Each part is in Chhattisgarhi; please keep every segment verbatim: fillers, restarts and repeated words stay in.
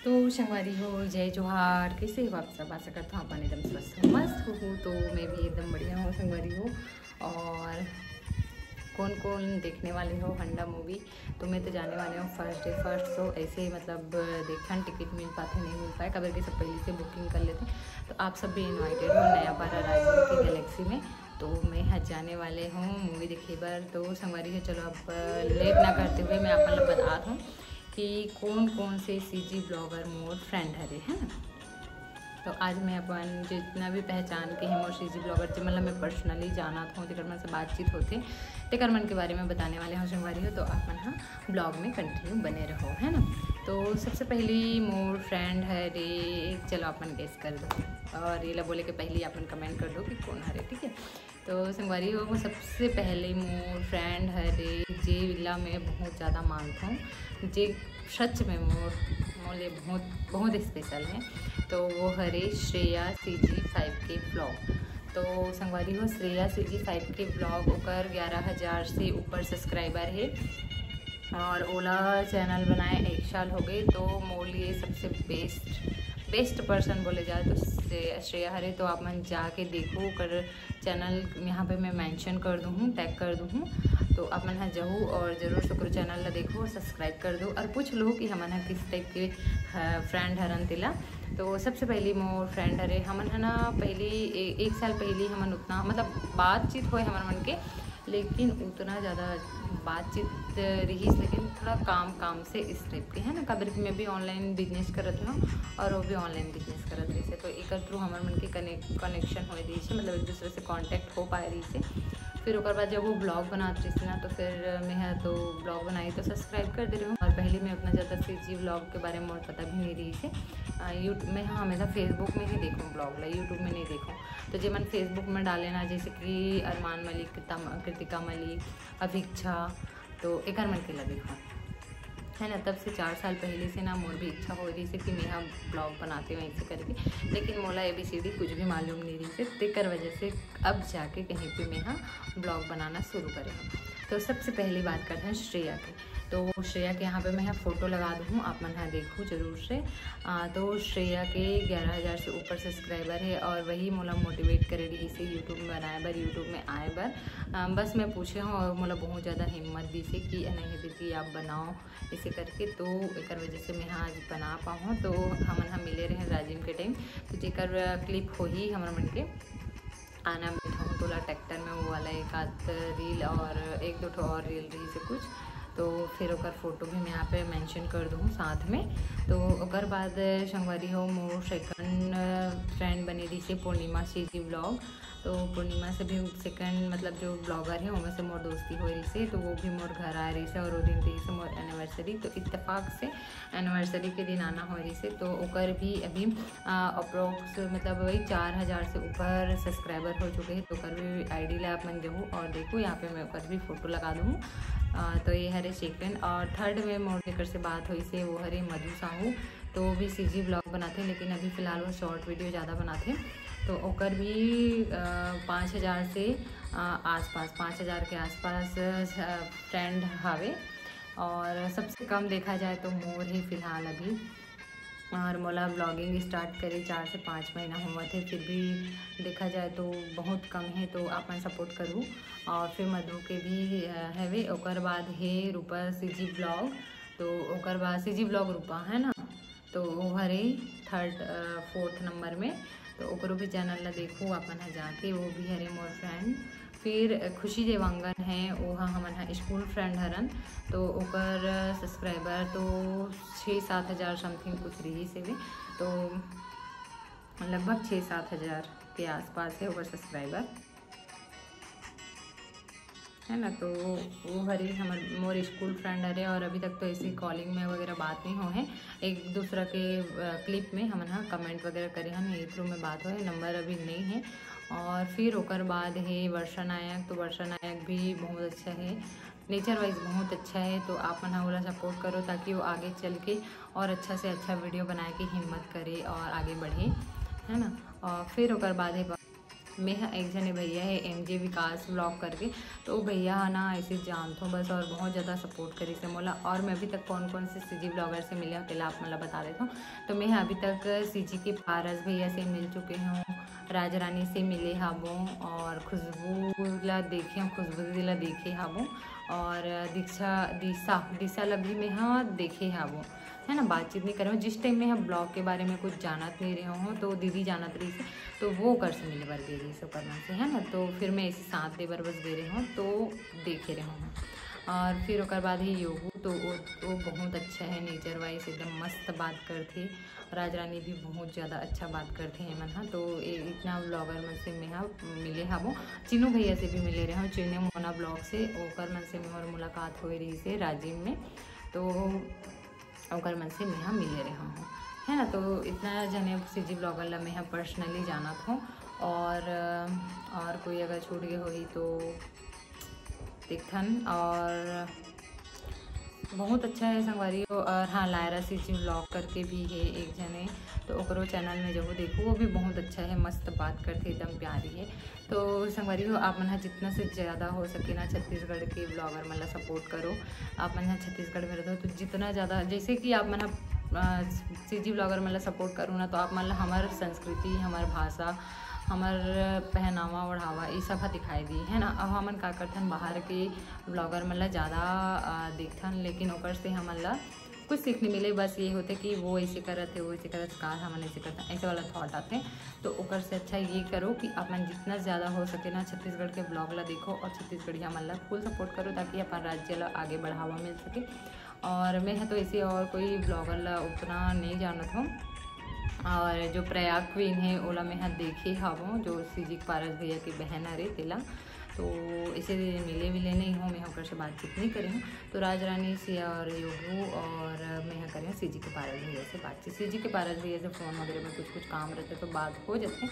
तो संगवारी हो, जय जोहार, कैसे हो आप सब? आशा करता हूँ अपन एकदम स्वस्थ हो, मस्त हो। तो मैं भी एकदम बढ़िया हूँ संगवारी हो। और कौन कौन देखने वाले हो हंडा मूवी? तो मैं तो जाने वाले हूँ फर्स्ट डे फर्स्ट शो। ऐसे ही मतलब देखन टिकट मिल पाते नहीं मिल पाए, काबर के सब पहले से बुकिंग कर लेते। तो आप सब भी इनवाइटेड हो, नया पारा रायपुर की गैलेक्सी में। तो मैं ह जाने वाले हूँ मूवी देखे बर। तो संगवारी हो, चलो अब लेट ना करते हुए मैं आप लोग बतात हूँ कि कौन कौन से सीजी ब्लॉगर मोर फ्रेंड हरे, है ना। तो आज मैं अपन जितना भी पहचान के हे मोर सीजी ब्लॉगर, जे मतलब मैं पर्सनली जानत हूँ, जेकर मन से बातचीत होथे, तेकर मन के बारे में बताने वाले हूँ संगवारी हो। तो आप मन ह ब्लॉग में कंटिन्यू बने रहो, है ना। तो सबसे पहली मोर फ्रेंड हरे, चलो अपन गेस कर दो, और ये ला बोले के पहले अपन कमेंट कर दो कि कौन हरे, ठीक है। तो संगवारी हो, वो सबसे पहले मोर फ्रेंड हरे, जे ला मैं बहुत ज़्यादा मानता हूँ, जे सच में मोर मोले बहुत बहुत स्पेशल है। तो वो हरे श्रेया सीजी फाइव के ब्लॉग। तो संगवारी हो, श्रेया सीजी फाइव के ब्लॉग, ओकर ग्यारह हज़ार से ऊपर सब्सक्राइबर है और ओला चैनल बनाए एक साल हो गए। तो मोर लिए सबसे बेस्ट बेस्ट पर्सन बोले जाए तो श्रे- श्रेया हरे। तो आप मन जाके देखो ओकर चैनल, यहाँ पे मैं मेंशन कर दूँ हूँ, टैग कर दूँ हूँ। तो आप मन ह जाहू और जरूर से ओकर चैनल ला देखो, सब्सक्राइब कर दो और पूछ लो कि हमन ह किस टाइप के फ्रेंड हरन तेला। तो सबसे पहली मोर फ्रेंड हरे, हमन ह ना पहली ए- एक साल पहली हमन उतना मतलब बातचीत होए हमन मन के, लेकिन उतना ज़्यादा बातचीत रहीस, लेकिन थोड़ा काम काम से इस टाइप के, है ना। काबर कि मैं भी ऑनलाइन बिजनेस करत हूँ और वो भी ऑनलाइन बिजनेस करत रहिस, तो एकर थ्रू हमर मन के कनेक्ट कनेक्शन होए रहिस, मतलब एक दूसरे से कॉन्टैक्ट हो पाए रहिस। फिर ओकर बाद जब वो ब्लॉग बनात रहिस ना, तो फिर मैं ह तो ब्लॉग बनाई तो सब्सक्राइब कर दे रही हूँ। और पहले मैं उतना ज़्यादा सीजी ब्लॉग के बारे में मोर पता भी नहीं रहिस। यूट्यूब में, हाँ, हमेशा फेसबुक में ही देखूँ ब्लॉग ला, यूट्यूब में नहीं देखूँ। तो जे मन फेसबुक में डाले ना, जैसे कि अरमान मलिक, कृतिका मलिक, अभिक्षा, तो एकर मन के ला देखो, है ना। तब से चार साल पहले से ना मोर भी इच्छा हो रहिस कि मैं ह ब्लॉग बनाते हूँ ऐसे करके, लेकिन मोला ए बी सी डी कुछ भी मालूम नहीं रहिस, तेकर वजह से अब जाके कहीं पे मैं ह ब्लॉग बनाना शुरू करे हूँ। तो सबसे पहली बात करते हैं श्रेया के। तो श्रेया के यहाँ पे मैं ह फोटो लगा दूँ, आप मन ह देखो जरूर से। आ, तो श्रेया के ग्यारह हज़ार से ऊपर सब्सक्राइबर है और वही मोला मोटिवेट करे रहिस यूट्यूब में बनाए बर, यूट्यूब में आए बर। आ, बस मैं पूछे हूँ और मोला बहुत ज़्यादा हिम्मत दिस कि नहीं दीदी आप बनाओ ऐसे करके, तो एकर वजह से मैं आज बना पाऊँ। तो हमन ह मिले रहे राजिम के टाइम, तो जेकर क्लिप होही हमर मन के आना बैठा हूँ तोला ट्रैक्टर में, वो वाला एक आध रील और एक दो ठो और रील रहिस कुछ, तो फिर ओकर फोटो भी मैं यहाँ पे मेंशन कर दूँ साथ में। तो ओकर बाद संगवारी हो मोर सेकंड फ्रेंड बने रहिस पूर्णिमा सीजी ब्लॉग। तो पूर्णिमा से भी सेकंड मतलब जो ब्लॉगर है ओमे से मोर दोस्ती हो रहिस, तो वो भी मोर घर आए रहिस और वो दिन रहिस मोर एनिवर्सरी। तो इत्तेफाक से एनिवर्सरी के दिन आना हो रहिस, तो ओकर भी अभी अप्रोक्स मतलब वही चार हज़ार से ऊपर सब्सक्राइबर हो चुके हैं। तो ओकर भी आई डी ला आप मन जाहू और देखो, यहाँ पे मैं ओकर भी फोटो लगा दूँ। तो ये हरे सेकंड और थर्ड में मोर जेकर से बात होइस वो हरे मधु साहू। तो वो भी सीजी ब्लॉग बनाते हैं, लेकिन अभी फिलहाल वो शॉर्ट वीडियो ज़्यादा बनाते हैं। तो ओकर भी पाँच हज़ार से आसपास, पाँच हज़ार के आसपास फ्रेंड हावे। और सबसे कम देखा जाए तो मोर ही फिलहाल अभी। और मोला ब्लॉगिंग स्टार्ट करे चार से पाँच महीना होवत है, फिर भी देखा जाए तो बहुत कम है। तो आप मन सपोर्ट करू। और फिर मधु के भी हवे, ओकर बाद हे रूपा सीजी ब्लॉग, तो ओकर बाद सीजी ब्लॉग रूपा है ना, तो वो हरे थर्ड फोर्थ नंबर में। तो ओकरो भी चैनल ला देखो आप मन ह जाके, वो भी हरे मोर फ्रेंड। फिर खुशी देवांगन है, वो ह हमन ह स्कूल फ्रेंड हरन, तो ओकर सब्सक्राइबर तो छः सात हज़ार समथिंग कुछ रहिस हवे, तो लगभग छः सात हज़ार के आसपास है ओकर सब्सक्राइबर, है ना। तो वो हरे हमर मोर स्कूल फ्रेंड हरे और अभी तक तो ऐसे कॉलिंग में वगैरह बात नहीं हो है, एक दूसरा के क्लिप में हमन ह कमेंट वगैरह करे हन, यही थ्रू में बात हो है, नंबर अभी नहीं है। और फिर ओकर बाद है वर्षा नायक, तो वर्षा नायक भी बहुत अच्छा है, नेचर वाइज बहुत अच्छा है। तो आप मन ह ओला सपोर्ट करो ताकि वो आगे चल के और अच्छा से अच्छा वीडियो बनाए के हिम्मत करे और आगे बढ़े, है ना। और फिर ओकर बाद है मैं ह एक झने भैया हे एम जे विकास ब्लॉग करके, तो वो भैया ह ना ऐसे जानथों बस, और बहुत ज़्यादा सपोर्ट करिस हे मोला। और मैं अभी तक कौन कौन से सीजी ब्लॉगर से मिले हूँ, तेला आप मन ला बता देता हूँ। तो मैं ह अभी तक सीजी के पारस भैया से मिल चुके हूँ, राजरानी से मिले हाबो, और खुशबू ला देखे हूँ, खुशबू दीदी ला देखे हाबो, और दीक्षा, दिशा, दिशा ला भी मैं ह देखे हाबो, है ना, बातचीत नहीं करे हूँ। जिस टाइम मैं ह ब्लॉग के बारे में कुछ जानत नहीं रहे हूँ, तो दीदी जानत रहिस हे, तो वो ओकर से मिले बर गे रहिस ओकर मन से, है ना। तो फिर मैं ऐसे साथ दे बर बस गे रहे हूँ, तो देखे रहे हूँ। और फिर ओकर बाद ही योगू, तो वो, वो बहुत अच्छा है, नेचर वाइज एकदम मस्त बात करथे। राजरानी भी बहुत ज़्यादा अच्छा बात करथे ये मन ह। तो ए-, इतना ब्लॉगर मन से मैं ह मिले हाबो, चिन्नू भैया से भी मिले रहे हूँ, चिन्नू मोना ब्लॉग से, ओकर मन से मोर मुलाकात होए रहिस हे राजिम में, तो ओकर मन से मैं ह मिले रहे हूँ, है ना। तो इतना जने सीजी ब्लॉगर ला मैं ह पर्सनली जानत हूँ, और, और कोई अगर छूट गए होही तो देखथन। और बहुत अच्छा है संगवारी हो। और हाँ, लायरा सीजी ब्लॉग करके भी है एक जने, तो ओकरो चैनल में जरूर देखो, वो भी बहुत अच्छा है, मस्त बात करथे, एकदम प्यारी है। तो संगवारी हो, आप मन ह जितना से ज़्यादा हो सके ना छत्तीसगढ़ के ब्लॉगर मन ला सपोर्ट करो। आप मन ह छत्तीसगढ़ में रहते हो तो जितना ज़्यादा, जैसे कि आप मन ह सीजी ब्लॉगर मन ला सपोर्ट करो ना, तो आप मन ला हमर संस्कृति, हमर भाषा, हमर पहनावा ओढ़ावा, ये सब ह दिखाई दी, है ना। अब हमन का करथन, बाहर के ब्लॉगर मन ला ज़्यादा, आ, देखथन, लेकिन ओकर से हमन ला कुछ सीख नहीं मिले। बस ये होथे कि वो ऐसे करत हे, वो ऐसे करत हे, काश हमन ऐसे करथन, ऐसे वाला थॉट आथे। तो ओकर से अच्छा ये करो कि अपन जितना ज़्यादा हो सके ना छत्तीसगढ़ के ब्लॉग ला देखो और छत्तीसगढ़िया मन ला फुल सपोर्ट करो, ताकि अपन राज्य ला आगे बढ़ावा मिल सके। और मैं ह तो ऐसे और कोई ब्लॉगर ला उतना नहीं जानत हूँ। और जो प्रयाग क्वीन है, ओला मैं ह देखे हवों, जो सीजी के पारस भैया के बहन हरे, तेला। तो ऐसे मिले विले नहीं हूँ, मैं ओकर से बातचीत नहीं करे हूँ। तो राजरानी से और योगू और मैं ह करे हूँ सीजी के पारस भैया से बातचीत। सीजी के पारस भैया से फ़ोन वगैरह में कुछ कुछ काम रहता तो बात हो जाते।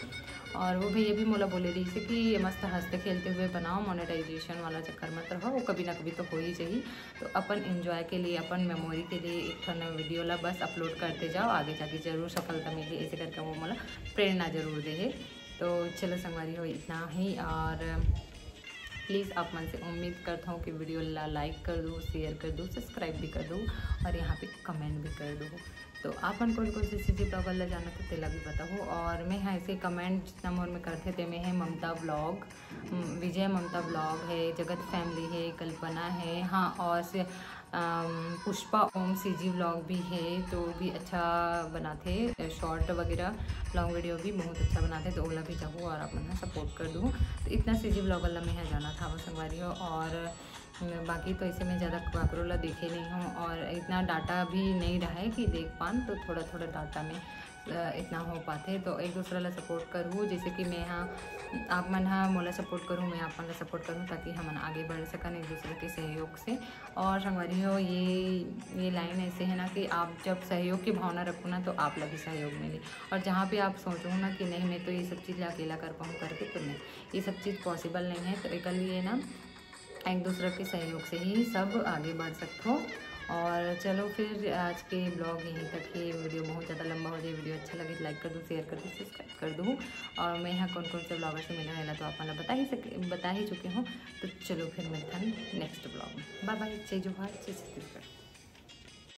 और वो भैया भी मोला बोले रहिस हे कि ये मस्त हंसते खेलते हुए बनाओ, मोनेटाइजेशन वाला चक्कर मत रहो, वो कभी ना कभी तो हो ही जाही। तो अपन एंजॉय के लिए, अपन मेमोरी के लिए एक ठन वीडियो ला बस अपलोड करते जाओ, आगे जाके जरूर सफलता मिलही, ऐसे करके वो मोला प्रेरणा जरूर दे हे। तो चलो संगवारी हो, इतना ही। और प्लीज़ आप मन से उम्मीद करता हूँ कि वीडियो ला लाइक कर दो, शेयर कर दो, सब्सक्राइब भी कर दो और यहाँ पे कमेंट भी कर दो। तो आप मन कौन कौन से सीजी ब्लॉगर ला जानत हो, तेला भी बताओ। और मैं ह ऐसे कमेंट जितना मोर में करथे, ते में है ममता ब्लॉग, म, विजय ममता ब्लॉग है, जगत फैमिली है, कल्पना है, हाँ, और से, अम, पुष्पा ओम सीजी ब्लॉग भी है, तो भी अच्छा बनाथे, शॉर्ट वगैरह, लॉन्ग वीडियो भी बहुत अच्छा बनाथे, तो ओला भी जाहू और आप मन सपोर्ट कर दू। तो इतना सीजी ब्लॉगर ला मैं ह जानत हवं संगवारी हो। और बाकी तो ऐसे मैं ज़्यादा काकरो ला देखे नहीं हूँ और इतना डाटा भी नहीं रहा है कि देख पान, तो थोड़ा थोड़ा डाटा में, अ, इतना हो पाथे। तो एक दूसरा ला सपोर्ट करहू, जैसे कि मैं ह, आप मन ह मोला सपोर्ट करहू, मैं आप मन ला सपोर्ट करहूँ, ताकि हमन आगे बढ़ सकन एक दूसरे के सहयोग से। और संगवारी हो, ये, ये लाइन ऐसे है ना कि आप जब सहयोग की भावना रखो ना, तो आप ला भी सहयोग मिली। और जहाँ पे आप सोचो ना कि नहीं, मैं तो ये सब चीज़ ला अकेला कर पाऊँ करके, तो नहीं, ये सब चीज़ पॉसिबल नहीं है। तो एक लिए ना एक दूसरा के सहयोग से ही सब आगे बढ़ सकते हो। और चलो फिर आज के ब्लॉग यहीं तक ही। वीडियो बहुत ज़्यादा लंबा हो जाए, वीडियो अच्छा लगे तो लाइक कर दो, शेयर कर दो, सब्सक्राइब कर दो। और मैं यहाँ कौन कौन से ब्लॉगर से मिले हूँ, तो आप मतलब बता ही सके, बता ही चुके हूँ। तो चलो फिर मिलता है नेक्स्ट ब्लॉग में। बाय बाय, जय जोहार, जय छत्तीसगढ़।